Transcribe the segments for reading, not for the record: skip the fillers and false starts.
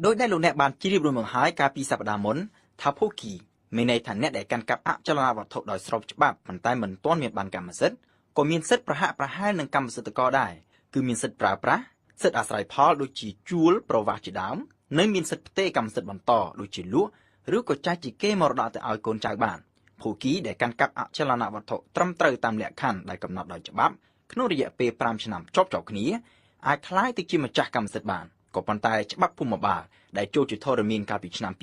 ដោយដែលលោកអ្នកបានជ្រាបរួចមកហើយកាលពីសប្តាហ៍មុនថាភោគីមានន័យថាអ្នកដែលកាន់កាប់អចលនវត្ថុដោយស្របច្បាប់ប៉ុន្តែមិនទាន់មានបានកម្មសិទ្ធិក៏មានសិទ្ធិប្រហាក់ប្រហែលនឹងកម្មសិទ្ធិករដែរគឺមានសិទ្ធិប្រើប្រាស់សិទ្ធិអាស្រ័យផលដូចជាជួលប្រវាសជាដើមនិងមានសិទ្ធិផ្ទេរកម្មសិទ្ធិបន្តដូចជាលក់ឬក៏ចែកជាគេមរតកទៅឲ្យកូនចៅបានភោគីដែលកាន់កាប់អចលនវត្ថុត្រឹមត្រូវតាមលក្ខខណ្ឌដែលកំណត់ដោយច្បាប់ក្នុងរយៈពេល5ឆ្នាំជាប់ៗគ្នាអាចក្លាយទៅជាម្ចាស់កម្មសិទ្ធិបានក៏ប៉ុន្តែច្បាប់ភូមិបាលដែលចូលជាធរមានកាលពីឆ្នាំ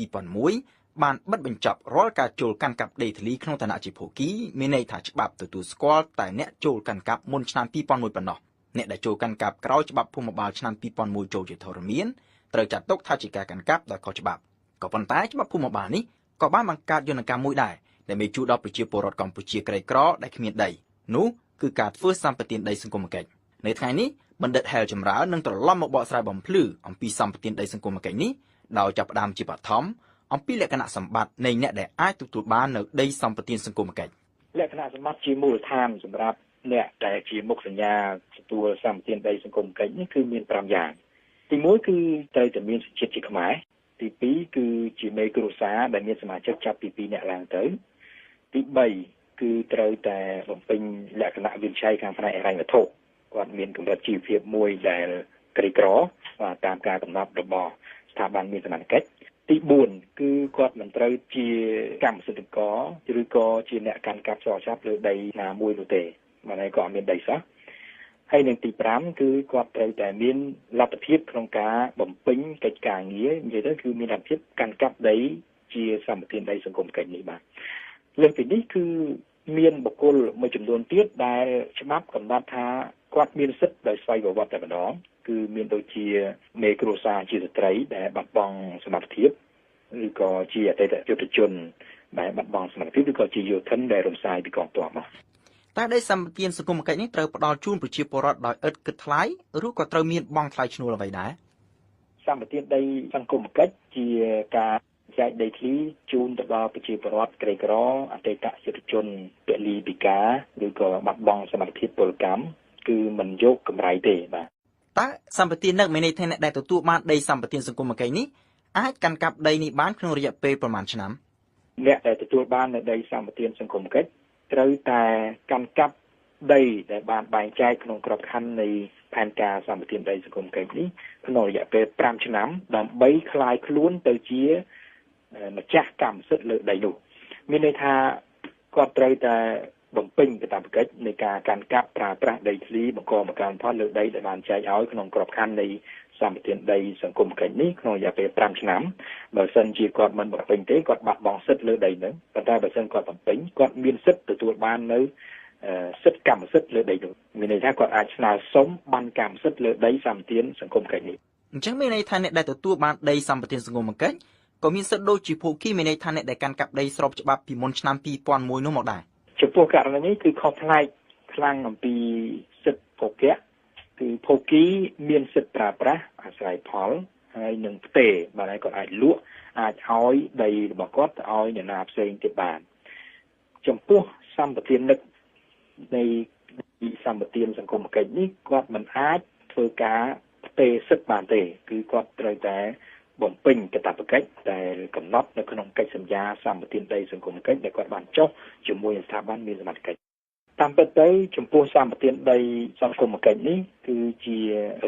2001បានបិទបញ្ចប់រាល់ការចូលកាន់កាប់ដីធ្លីក្នុងឋានៈជាភោគីមានន័យថាច្បាប់ទទួលស្គាល់តែអ្នកចូលកាន់កាប់មុនឆ្នាំ2001ប៉ុណ្ណោះអ្នកដែលចូលកាន់កាប់ក្រោយច្បាប់ភូមិបាលឆ្នាំ2001ចូលជាធរមានត្រូវចាត់ទុកថាជាការកាន់កាប់ដោយខុសច្បាប់ក៏ប៉ុន្តែច្បាប់ភូមិបាលនេះក៏បានបង្កើតយន្តការមួយដែរដែលមានជួយដល់ប្រជាពលរដ្ឋកម្ពុជាក្រីក្រដែលគ្មានដីនោះគឺការធ្វើសម្បទានដីសង្គមកិច្ចនៅថ្ងៃនេះបណ្ឌិតហែលចម្រើននឹងត្រឡប់មកបកស្រាយបំភ្លឺអំពីសម្បទានដីសង្គមកិច្ចនេះដោយចាប់ផ្ដើមជាបឋមអំពីលក្ខណៈសម្បត្តិនៃអ្នកដែលអាចទទួលបាននៅដីសម្បទានសង្គមកិច្ចលក្ខណៈសម្បត្តិជាមូលដ្ឋានសម្រាប់អ្នកដែលជាមុខសញ្ញាទទួលសម្បទានដីសង្គមកិច្ចនេះគឺមាន5យ៉ាងទី1គឺត្រូវតែមានសញ្ជាតិជាខ្មែរទី2គឺជាមេគ្រួសារដែលមានសមាជិកចាប់ពី2នាក់ឡើងទៅទី3គឺត្រូវតែបំពេញលក្ខណៈវិនិច្ឆ័យខាងផ្នែកហិរញ្ញវត្ថុគាត់មានកម្រិតជីវភាពមួយដែលក្រីក្របាទតាមការកំណត់របស់ស្ថាប័នមានសមត្ថកិច្ចទី4គឺគាត់មិនត្រូវជាកម្មសិទ្ធិករឬក៏ជាអ្នកកាន់កាប់ស្របច្បាប់លើដីណាមួយនោះទេបាទហើយគាត់មានដីសោះហើយនឹងទី5គឺគាត់ត្រូវតែមានលទ្ធភាពក្នុងការបំពេញកិច្ចការងារនិយាយទៅគឺមានលទ្ធភាពកាន់កាប់ដីជាសម្បទានដីសង្គមកិច្ចនេះបាទលើសពីនេះគឺមានបុគ្គលមួយចំនួនទៀតដែលច្បាប់កំណត់ថាគាត់មានសិទ្ធិដោយស្វ័យប្រវត្តិតែម្ដងគឺមានដូចជាមេគ្រួសារជាស្ត្រីដែលបាត់បង់សមត្ថភាពឬក៏ជាអតីតយុទ្ធជនដែលបាត់បង់សមត្ថភាពឬក៏ជាយោធិនដែលរំសាយពីកងទ័ពមកតើដីសម្បទានសង្គមកិច្ចនេះត្រូវផ្ដល់ជូនប្រជាពលរដ្ឋដោយឥតគិតថ្លៃឬក៏ត្រូវមានបង់ថ្លៃឈ្នួលអ្វីដែរសម្បទានដីសង្គមកិច្ចជាការចែកដីធ្លីជូនទៅដល់ប្រជាពលរដ្ឋក្រីក្រអតីតយុទ្ធជនពលីពិការឬក៏បាត់បង់សមត្ថភាពពលកម្មគឺមិនយកកម្រៃទេបាទតើសម្បទាននឹងមានន័យថាអ្នកដែលទទួលបានដីសម្បទានសង្គមកិច្ចនេះអាចកាន់កាប់ដីនេះបានក្នុងរយៈពេលប្រមាណឆ្នាំអ្នកដែលទទួលបាននៅដីសម្បទានសង្គមកិច្ចត្រូវតែកាន់កាប់ដីដែលបានបែងចែកក្នុងក្របខ័ណ្ឌនៃផែនការសម្បទានដីសង្គមកិច្ចនេះក្នុងរយៈពេល5ឆ្នាំដើម្បីក្លាយខ្លួនទៅជាម្ចាស់កម្មសិទ្ធិលើដីនោះមានន័យថាគាត់ត្រូវតែបំពេញកាតព្វកិច្ចនៃការកាន់កាប់ប្រើប្រាស់ដីធ្លីបង្កបង្កើនផលលើដីដែលបានចែកឲ្យក្នុងក្របខ័ណ្ឌនៃសម្បទានដីសង្គមកិច្ចនេះក្នុងរយៈពេល5ឆ្នាំបើសិនជាគាត់មិនបំពេញទេគាត់បាត់បង់សិទ្ធិលើដីហ្នឹងប៉ុន្តែបើសិនគាត់បំពេញគាត់មានសិទ្ធិទទួលបាននៅសិទ្ធិកម្មសិទ្ធិលើដីនោះមានន័យថាគាត់អាចស្នើសុំបានកម្មសិទ្ធិលើដីសម្បទានសង្គមកិច្ចនេះអញ្ចឹងមានន័យថាអ្នកដែលទទួលបានដីសម្បទានសង្គមកិច្ចក៏មានសិទ្ធិដូចជាភោគីមានន័យថាអ្នកដែលកាន់កាប់ដីស្របច្បាប់ពីមុនឆ្នាំ2001នោះមកដែរចំពោះករណីនេះគឺខុសប្លែកខ្លាំងអំពីសិទ្ធិភោគៈគឺភោគីមានសិទ្ធិប្រើប្រាស់អាស្រ័យផលហើយនឹងផ្ទេរបាទហើយគាត់អាចលក់អាចឲ្យដីរបស់គាត់ទៅឲ្យអ្នកណាផ្សេងទៀតបានចំពោះសម្បទាននឹកនៃសម្បទានសង្គមកិច្ចនេះគាត់មិនអាចធ្វើការផ្ទេរសិទ្ធិបានទេគឺគាត់ត្រូវតែបំពេញកាតព្វកិច្ចដែលកំណត់នៅក្នុងកិច្ចសន្យាសម្បទានដីសង្គមកិច្ចដែលគាត់បានចុះជាមួយស្ថាប័នមានសមត្ថកិច្ចតាមពិតទៅចំពោះសម្បទានដីសង្គមកិច្ចនេះគឺជា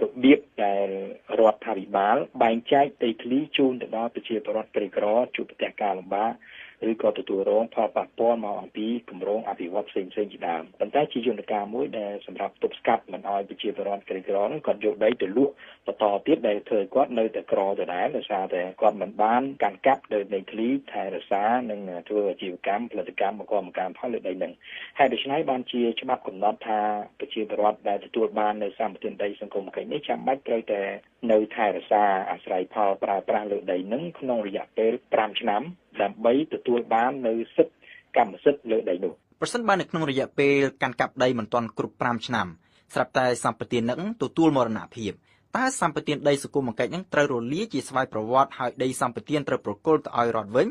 របៀបដែលរដ្ឋាភិបាលបែងចែកដីធ្លីជូនទៅដល់ប្រជាពលរដ្ឋក្រីក្រជួបប្រទះការលំបាកឬក៏ទទួលរងផលប៉ះពាល់មកអំពីគម្រោងអភិវឌ្ឍផ្សេងៗជាដើមប៉ុន្តែជាយន្តការមួយដែលសម្រាប់ទប់ស្កាត់មិនឲ្យប្រជាពលរដ្ឋក្រីក្រនោះគាត់យកដីទៅលក់បន្តទៀតដែលធ្វើឲ្យគាត់នៅតែក្រដដែលដោយសារតែគាត់មិនបានកាន់កាប់លើដីធ្លីថែរក្សានិងធ្វើអាជីវកម្មផលិតកម្មបង្កបង្កើនផលលើដីនឹងហើយដូច្នេះបានជាច្បាប់កំណត់ថាប្រជាពលរដ្ឋដែលទទួលបាននៅសម្បទានដីសង្គមកិច្ចនេះចាំបាច់ត្រូវតែនៅថែរក្សាអាស្រ័យផលប្រើប្រាស់លើដីនឹងក្នុងរយៈពេល5ឆ្នាំដើម្បីទទួលបាននៅសិទ្ធិកម្មសិទ្ធិលើដីនោះប្រសិនបើនៅក្នុងរយៈពេលកាន់កាប់ដីមិនទាន់គ្រប់5ឆ្នាំស្រាប់តែសម្បទាននឹងទទួលមរណភាពតើសម្បទានដីសង្គមកិច្ចនឹងត្រូវរលាយជាស្វ័យប្រវត្តិហើយដីសម្បទានត្រូវប្រគល់ទៅឲ្យរដ្ឋវិញ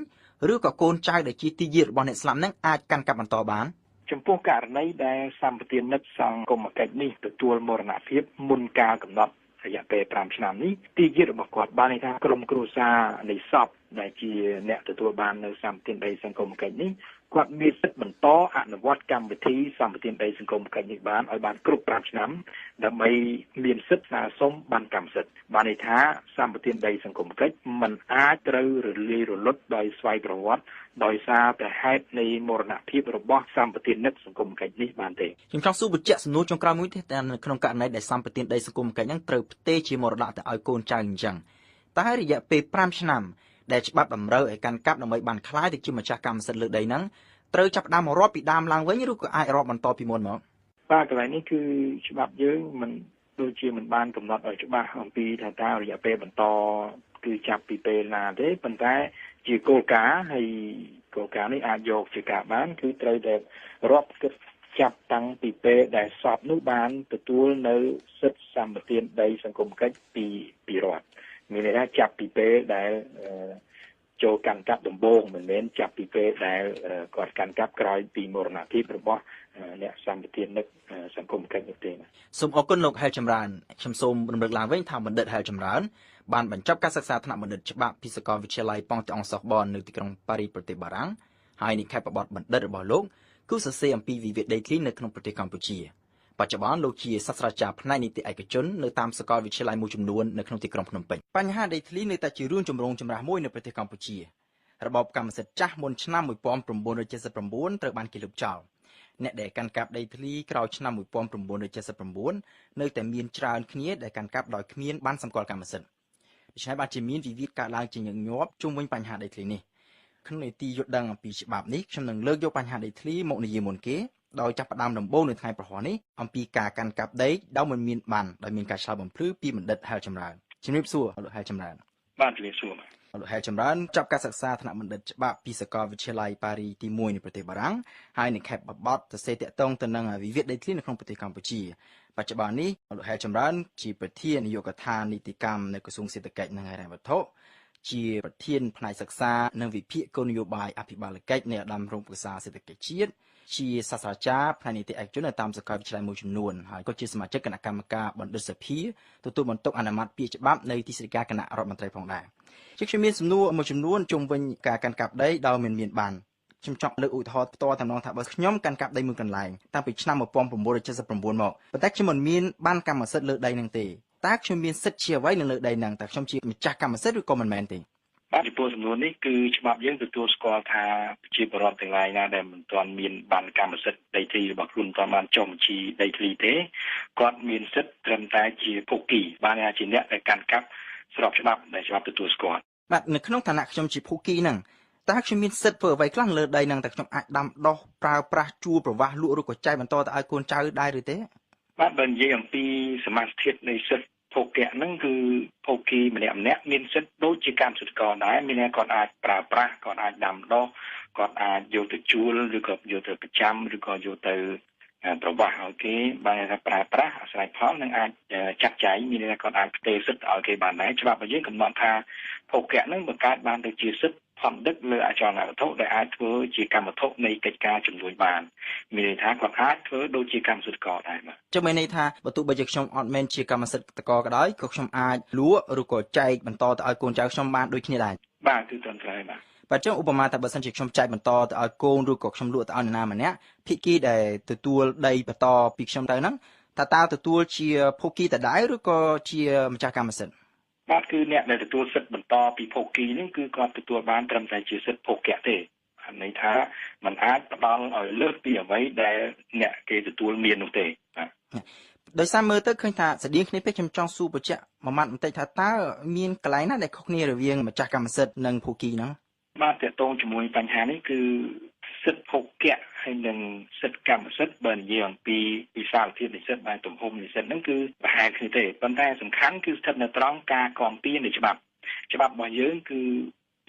ឬក៏កូនចៅដែលជាទីយាទរបស់អ្នកស្លាប់នឹងអាចកាន់កាប់បន្តបានចំពោះករណីដែលសម្បទាននិកសង្គមកិច្ចនេះទទួលមរណភាពមុនកាលកំណត់ រយៈពេល5ឆ្នាំនេះទីយាតរបស់គាត់បានន័យថាក្រុមគ្រួសារនៃសពដែលជាអ្នកទទួលបាននៅសម្បទានដីសង្គមកិច្ចនេះគាត់មានសិទ្ធិបន្តអនុវត្តកម្មវិធីសម្បទានដីសង្គមកិច្ចនេះបានឲ្យបានគ្រប់5ឆ្នាំដើម្បីមានសិទ្ធិស្នើសុំបានកម្មសិទ្ធិបានន័យថាសម្បទានដីសង្គមកិច្ចមិនអាចត្រូវរលាយរលត់ដោយស្វ័យប្រវត្តិដោយសារតែហេតុនៃមរណភាពរបស់សម្បទានិកសង្គមកិច្ចនេះបានទេខ្ញុំចង់សួរបញ្ជាក់សំណួរចុងក្រោយមួយទៀតតែនៅក្នុងករណីដែលសម្បទានដីសង្គមកិច្ចហ្នឹងត្រូវផ្ទេរជាមរតកទៅឲ្យកូនចៅអញ្ចឹងតើរយៈពេល5ឆ្នាំដែលច្បាប់តម្រូវឲ្យកាន់កាប់ដើម្បីបានក្លាយទៅជាម្ចាស់កម្មសិទ្ធិលើដីហ្នឹងត្រូវចាប់ផ្ដើមរាប់ពីដើមឡើងវិញឬក៏អាចរាប់បន្តពីមុនមកបាទកន្លែងនេះគឺច្បាប់យើងមិនដូចជាមិនបានកំណត់ឲ្យច្បាស់អំពីថាតើរយៈពេលបន្តគឺចាប់ពីពេលណាទេប៉ុន្តែជាគោលការណ៍ហើយគោលការណ៍នេះអាចយកជាការបានគឺត្រូវតែរាប់គិតចាប់តាំងពីពេលដែលសពនោះបានទទួលនៅសិទ្ធិសម្បទានដីសង្គមកិច្ចពីរដ្ឋមានន័យថាចាប់ពីពេលដែលចូលកាន់កាប់ដំបូងមិនមែនចាប់ពីពេលដែលគាត់កាន់កាប់ក្រោយពីមរណភាពរបស់អ្នកសម្បទានិកសង្គមកិច្ចនោះទេសូមអរគុណលោកហែលចម្រើនខ្ញុំសូមរំលឹកឡើងវិញថាបណ្ឌិតហែលចម្រើនបានបញ្ចប់ការសិក្សាថ្នាក់បណ្ឌិតច្បាប់ពីសាកលវិទ្យាល័យប៉ង់តេអង់សោះបននៅទីក្រុងប៉ារីសប្រទេសបារាំងហើយនិក្ខេបបទបណ្ឌិតរបស់លោកគឺសរសេរអំពីវិវាទដីធ្លីនៅក្នុងប្រទេសកម្ពុជាបច្ចុប្បន្នលោកជាសាស្ត្រាចារ្យផ្នែកនីតិឯកជននៅតាមសាកលវិទ្យាល័យមួយចំនួននៅក្នុងទីក្រុងភ្នំពេញបញ្ហាដីធ្លីនៅតែជារឿងចម្រូងចម្រាសមួយនៅប្រទេសកម្ពុជារបបកម្មសិទ្ធិចាស់មុនឆ្នាំ1979ត្រូវបានគេលុបចោលអ្នកដែលកាន់កាប់ដីធ្លីក្រោយឆ្នាំ1979នៅតែមានច្រើនគ្នាដែលកាន់កាប់ដោយគ្មានបានសម្គាល់កម្មសិទ្ធិដូច្នេះបានជាមានវិវាទកើតឡើងជាញឹកញាប់ជុំវិញបញ្ហាដីធ្លីនេះក្នុងនីតិយល់ដឹងអំពីច្បាប់នេះខ្ញុំនឹងលើកយកបញ្ហាដីធ្លីមកនិយាយមុនគេដោយចាប់ផ្ដើមដំបូងនៅថ្ងៃប្រហ័សនេះអំពីការកាន់កាប់ដីដោយមិនមានបានដោយមានការឆ្លើយបំភ្លឺពីបណ្ឌិតហែលចម្រើនជំរាបសួរលោកហែលចម្រើនបាទជំរាបសួរលោកហែលចម្រើនចាប់ការសិក្សាថ្នាក់បណ្ឌិតច្បាប់ពីសាកលវិទ្យាល័យប៉ារីទី1នៃប្រទេសបារាំងហើយនៅខេត្តបបត់សរសេរតាក់ទងទៅនឹងវិវាទដីធ្លីនៅក្នុងប្រទេសកម្ពុជាបច្ចុប្បន្ននេះលោកហែលចម្រើនជាប្រធាននាយកដ្ឋាននីតិកម្មនៅក្រសួងសេដ្ឋកិច្ចនិងហិរញ្ញវត្ថុជាប្រធានផ្នែកសិក្សានិងវិភាគគោលនយោបាយអភិបាលកិច្ចនៃឧត្តមក្រុមប្រឹក្សាសេដ្ឋកិច្ចជាតិជាសាស្ត្រាចារ្យផ្នែកនីតិឯកជននៅតាមសាកលវិទ្យាល័យមួយចំនួនហើយក៏ជាសមាជិកគណៈកម្មការបណ្ឌិតសភាទទួលបន្ទុកអនុម័តពាក្យច្បាប់នៅទីស្តីការគណៈរដ្ឋមន្ត្រីផងដែរជាខ្ញុំមានសំណួរមួយចំនួនជុំវិញការកាន់កាប់ដីដោយមិនមានបានខ្ញុំចង់លើកឧទាហរណ៍ផ្ទាល់តែម្ដងថាបើខ្ញុំកាន់កាប់ដីមួយកន្លែងតាំងពីឆ្នាំ1979មកប៉ុន្តែខ្ញុំមិនមានបានកម្មសិទ្ធិលើដីនឹងទេតើខ្ញុំមានសិទ្ធិជាអ្វីនៅលើដីហ្នឹងតើខ្ញុំជាម្ចាស់កម្មសិទ្ធិឬក៏មិនមែនទេបាទចំពោះសំណួរនេះគឺច្បាប់យើងទទួលស្គាល់ថាប្រជាពលរដ្ឋទាំងឡាយណាដែលមិនទាន់មានបានកម្មសិទ្ធិដីធ្លីរបស់ខ្លួនមិនទាន់បានចុះបញ្ជីដីធ្លីទេគាត់មានសិទ្ធិត្រឹមតែជាភោគីបានជាអ្នកដែលកាន់កាប់ស្របច្បាប់ដែលច្បាប់ទទួលស្គាល់បាទនៅក្នុងឋានៈខ្ញុំជាភោគីហ្នឹងតើខ្ញុំមានសិទ្ធិធ្វើអ្វីខ្លះលើដីហ្នឹងតើខ្ញុំអាចដាំដុះប្រើប្រាស់ជួលប្រវាស់លក់ឬក៏ចែកបន្តទៅឲ្យកូនចៅដែរឬទេបាទបើនិយាយអំពីសមាសធាតុនៃសិទ្ធិភោគៈហ្នឹងគឺភោគីម្នាក់ម្នាក់មានសិទ្ធិដូចជាកម្មសិទ្ធិករដែរមានន័យគាត់អាចប្រើប្រាស់គាត់អាចដាំដុះគាត់អាចយកទៅជួលឬក៏យកទៅប្រចាំឬក៏យកទៅប្រវាស់ឲ្យគេបានថាប្រើប្រាស់អាស្រ័យផលនិងអាចចាត់ចែងមានន័យថាគាត់អាចផ្ទេរសិទ្ធិឲ្យគេបានដែរច្បាប់របស់យើងកំណត់ថាភោគៈហ្នឹងបង្កើតបានទៅជាសិទ្ធិផនដឹកលើអចលនវត្ថុដែលអាចធ្វើជាកម្មវត្ថុនៃកិច្ចការជំនួញបានមានន័យថាគាត់អាចធ្វើដូចជាកម្មសិទ្ធិករដែរបាទចឹងមានន័យថាបើទោះបីជាខ្ញុំអត់មែនជាកម្មសិទ្ធិករក៏ដោយក៏ខ្ញុំអាចលក់ឬក៏ចែកបន្តទៅឲ្យកូនចៅខ្ញុំបានដូចគ្នាដែរបាទគឺត្រឹមត្រូវបាទបាទចឹងឧបមាថាបើសិនជាខ្ញុំចែកបន្តទៅឲ្យកូនឬក៏ខ្ញុំលក់ទៅឲ្យនរណាម្នាក់ភាគីដែលទទួលដីបន្តពីខ្ញុំទៅហ្នឹងតើទទួលជាភោគីដដែលឬក៏ជាម្ចាស់កម្មសិទ្ធិបាទគឺអ្នកដែលទទួលសិទ្ធិបន្តពីភោគីនេះគឺគាត់ទទួលបានត្រឹមតែជាសិទ្ធិភោគៈទេន័យថាมันអាចផ្ដល់ឲ្យលើសពីអ្វីដែលអ្នកគេទទួលមាននោះទេបាទដោយសារមើលទៅឃើញថាស្តៀងគ្នាពេកខ្ញុំចង់សួរបញ្ជាក់មួយម៉ាត់បន្តិចថាតើមានកន្លែងណាដែលខុសគ្នារវាងម្ចាស់កម្មសិទ្ធិនិងភោគីហ្នឹងបាទទាក់ទងជាមួយបញ្ហានេះគឺសិទ្ធិភោគៈហើយនិងសិទ្ធិកម្មសិទ្ធិបើនិយាយអំពីវិសាលភាពនៃសិទ្ធិបែបទំហំនៃសិទ្ធិហ្នឹងគឺប្រហែលគ្នាទេប៉ុន្តែសំខាន់គឺស្ថិតនៅត្រង់ការគាំពារនៃច្បាប់ច្បាប់របស់យើងគឺ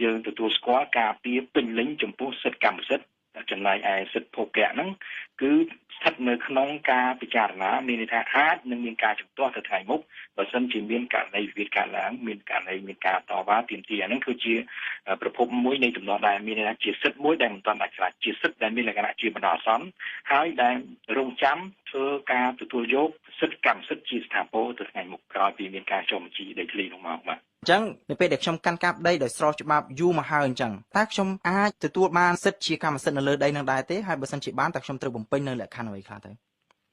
យើងទទួលស្គាល់ការពារពេញលេញចំពោះសិទ្ធិកម្មសិទ្ធិ ចំណែកឯសិទ្ធិភោគៈហ្នឹងគឺស្ថិតនៅក្នុងការពិចារណាមានន័យថាអាចនឹងមានការជំទាស់ទៅថ្ងៃមុខបើសិនជាមានករណីវិវាទកើតឡើងមានករណីមានការតវ៉ាទាមទារអាហ្នឹងគឺជាប្រភពមួយនៃទំនាស់ដែរមានន័យថាជាសិទ្ធិមួយដែលមិនទាន់ដាច់ស្រេចជាសិទ្ធិដែលមានលក្ខណៈជាបណ្ដោះអាសន្នហើយដែលរងចាំធ្វើការទទួលយកសិទ្ធិកម្មសិទ្ធិជាស្ថាពរទៅថ្ងៃមុខក្រោយពីមានការចុះបញ្ជីដីធ្លីនោះមកបាទអញ្ចឹងនៅពេលដែលខ្ញុំកាន់កាប់ដីដោយស្របច្បាប់យូរមកហើយអញ្ចឹងតើខ្ញុំអាចទទួលបានសិទ្ធិជាកម្មសិទ្ធិនៅលើដីនឹងដែរទេហើយបើសិនជាបានតើខ្ញុំត្រូវបំពេញនៅលក្ខខណ្ឌអ្វីខ្លះទៅ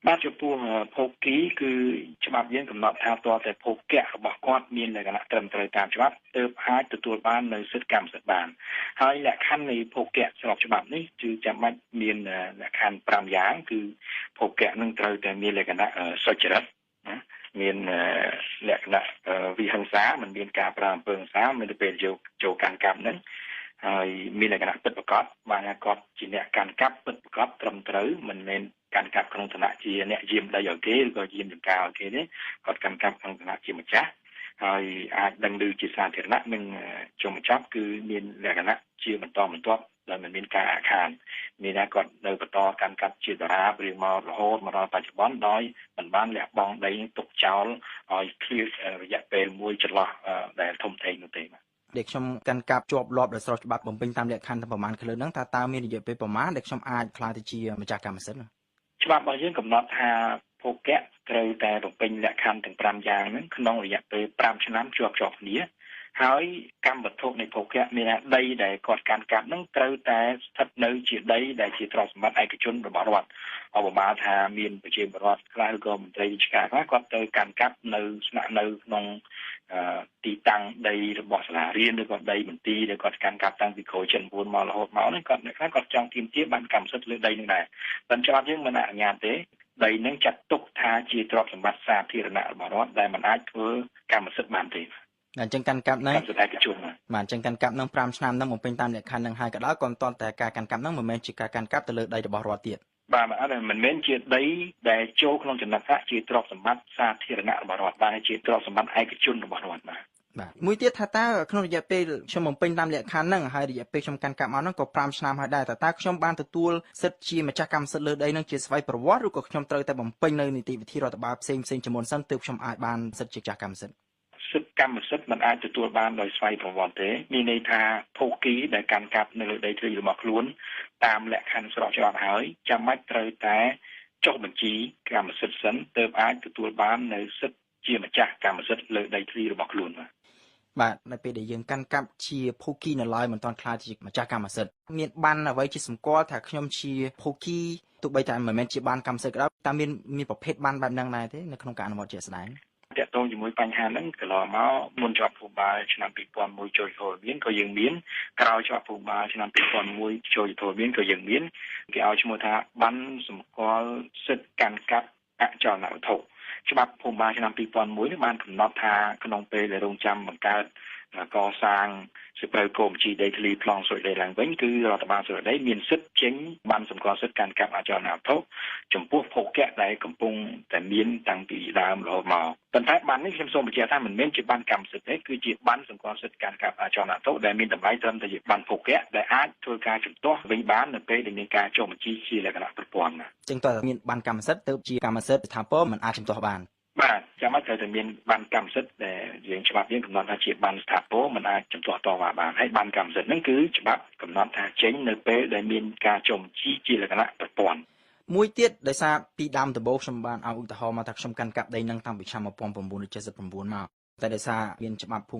បាទចំពោះភោគីគឺច្បាប់យើងកំណត់ថាទាល់តែភោគៈរបស់គាត់មានលក្ខណៈត្រឹមត្រូវតាមច្បាប់ទើបអាចទទួលបាននៅសិទ្ធិកម្មសិទ្ធិបានហើយលក្ខខណ្ឌនៃភោគៈស្របច្បាប់នេះគឺចាំបាច់មានលក្ខខណ្ឌ5យ៉ាងគឺភោគៈនឹងត្រូវតែមានលក្ខណៈសុចរិតណាមានលក្ខណៈវិហិង្សាមិនមានការប្រើអំពើហិង្សាមានទៅពេលយកចូលកាន់កាប់ហ្នឹងហើយមានលក្ខណៈពិតប្រាកដបានថាគាត់ជាអ្នកកាន់កាប់ពិតប្រាកដត្រឹមត្រូវមិនមែនកាន់កាប់ក្នុងឋានៈជាអ្នកយាមដីឲ្យគេឬក៏យាមចំការឲ្យគេទេគាត់កាន់កាប់ក្នុងឋានៈជាម្ចាស់ហើយអាចដឹងឮជាសាធារណៈនិងចុងបញ្ចប់គឺមានលក្ខណៈជាបន្តបន្ទាប់ដែលមិនមានការអាខានមានថាគាត់នៅបន្តកាន់កាប់ជាតារារៀងមករហូតមកដល់បច្ចុប្បន្នដោយមិនបានលះបង់ដីទុកចោលឲ្យឃ្លាតរយៈពេលមួយចន្លោះដែលធំធេងនោះទេបាទដែលខ្ញុំកាន់កាប់ជាប់លាប់ដោយស្របច្បាប់បំពេញតាមលក្ខខណ្ឌទាំងប្រមាណឃ្លើហ្នឹងថាតើមានរយៈពេលប្រមាណដែលខ្ញុំអាចក្លាយទៅជាម្ចាស់កម្មសិទ្ធិច្បាប់របស់យើងកំណត់ថាភោគៈត្រូវតែបំពេញលក្ខខណ្ឌទាំង5យ៉ាងហ្នឹងក្នុងរយៈពេល5ឆ្នាំជាប់គ្នាហើយកម្មវត្ថុនៃភោគៈមានថាដីដែលគាត់កាន់កាប់ហ្នឹងត្រូវតែស្ថិតនៅជាដីដែលជាទ្រព្យសម្បត្តិឯកជនរបស់រដ្ឋឧបមាថាមានប្រជាពលរដ្ឋខ្លះឬក៏មន្ត្រីរាជការខ្លះគាត់ទៅកាន់កាប់នៅស្នាក់នៅក្នុងទីតាំងដីរបស់សាលារៀនឬក៏ដីមន្ទីរដែលគាត់កាន់កាប់តាំងពីក្រោយ79មករហូតមកនេះគាត់អ្នកខ្លះគាត់ចង់ទាមទារបានកម្មសិទ្ធិលើដីនឹងដែរប៉ុន្តែច្បាប់យើងមិនអនុញ្ញាតទេដីនឹងចាត់ទុកថាជាទ្រព្យសម្បត្តិសាធារណៈរបស់រដ្ឋដែលមិនអាចធ្វើកម្មសិទ្ធិបានទេអញ្ចឹងកាន់កាប់ហ្នឹងកម្មសិទ្ធិឯកជនបាទអញ្ចឹងកាន់កាប់ហ្នឹង5ឆ្នាំហ្នឹងបំពេញតាមលក្ខខណ្ឌហ្នឹងហើយក៏ដោយក៏មិនទាន់តែការកាន់កាប់ហ្នឹងមិនមែនជាការកាន់កាប់ទៅលើដីរបស់រដ្ឋទៀតបាទអត់មិនមែនជាដីដែលចូលក្នុងចំណាត់ថ្នាក់ជាទ្រព្យសម្បត្តិសាធារណៈរបស់រដ្ឋបាទជាទ្រព្យសម្បត្តិឯកជនរបស់រដ្ឋបាទបាទមួយទៀតថាតើក្នុងរយៈពេលខ្ញុំបំពេញតាមលក្ខខណ្ឌហ្នឹងហើយរយៈពេលខ្ញុំកាន់កាប់មកហ្នឹងក៏5ឆ្នាំហើយដែរតើខ្ញុំបានទទួលសិទ្ធិជាម្ចាស់កម្មសិទ្ធិលើដីហ្នឹងជាស្វ័យប្រវត្តិឬក៏ខ្ញុំត្រូវតែបំពេញនៅនីតិវិធីរដ្ឋបាលផ្សេងៗជាមុនសិនទើបខ្ញុំអាចបានសិទ្ធិជាម្ចាស់កម្មសិទ្ធិសិទ្ធិកម្មសិទ្ធិមិនអាចទទួលបានដោយស្វ័យប្រវត្តិទេមានន័យថាភោគីដែលកាន់កាប់នៅលើដីធ្លីរបស់ខ្លួនតាមលក្ខខណ្ឌស្របច្បាប់ហើយចាំបាច់ត្រូវតែចុះបញ្ជីកម្មសិទ្ធិសិនទើបអាចទទួលបាននៅសិទ្ធិជាម្ចាស់កម្មសិទ្ធិលើដីធ្លីរបស់ខ្លួនបាទបាទនៅពេលដែលយើងកាន់កាប់ជាភោគីនៅឡើយមិនទាន់ក្លាយជាម្ចាស់កម្មសិទ្ធិមានបានអ្វីជាសម្គាល់ថាខ្ញុំជាភោគីទោះបីតែមិនមែនជាបានកម្មសិទ្ធិក៏ដោយតើមានប្រភេទបានបែបហ្នឹងដែរទេនៅក្នុងការអនុវត្តជាក់ស្ដែងទាក់ទងជាមួយបញ្ហាហ្នឹងកន្លងមកមុនច្បាប់ភូមិបាលឆ្នាំ2001ចូលធរមានក៏យើងមានក្រោយច្បាប់ភូមិបាលឆ្នាំ2001ចូលធរមានក៏យើងមានគេឲ្យឈ្មោះថាបានសម្គាល់សិទ្ធិកាន់កាប់អចលនវត្ថុច្បាប់ភូមិបាលឆ្នាំ2001នេះបានកំណត់ថាក្នុងពេលដែលរងចាំបង្កើតកសាងសិភៅគោលបញ្ជីដីធ្លីប្លង់សុយដីឡើងវិញគឺរដ្ឋបាលសុយដីមានសិទ្ធិចេញបានសម្គាល់សិទ្ធិកាន់កាប់អចលនវត្ថុចំពោះភោគៈដែលកំពុងតែមានតាំងពីដើមរហូតមកប៉ុន្តែបាននេះខ្ញុំសូមបញ្ជាក់ថាមិនមែនជាបានកម្មសិទ្ធិទេគឺជាបានសម្គាល់សិទ្ធិកាន់កាប់អចលនវត្ថុដែលមានតម្លៃត្រឹមតែជាបានភោគៈដែលអាចធ្វើការជំទាស់វិញបាននៅពេលដែលមានការចុះបញ្ជីជាលក្ខណៈប្រព័ន្ធណាចឹងតើមានបានកម្មសិទ្ធិទៅជាកម្មសិទ្ធិស្ថាពរមិនអាចជំទាស់បានបាទចាំបាច់ត្រូវតែមានបានកម្មសិទ្ធិដែលយើងច្បាប់យើងកំណត់ថាជាបានស្ថាពរមិនអាចជំទាស់តវ៉ាបានហើយបានកម្មសិទ្ធិហ្នឹងគឺច្បាប់កំណត់ថាចេញនៅពេលដែលមានការចុះបញ្ជីជាលក្ខណៈប្រព័ន្ធមួយទៀតដោយសារពីដើមដំបូងខ្ញុំបានឲ្យឧទាហរណ៍មកថាខ្ញុំកាន់កាប់ដីហ្នឹងតាំងពីឆ្នាំ1979មកតែដោយសារមានច្បាប់ភូមិ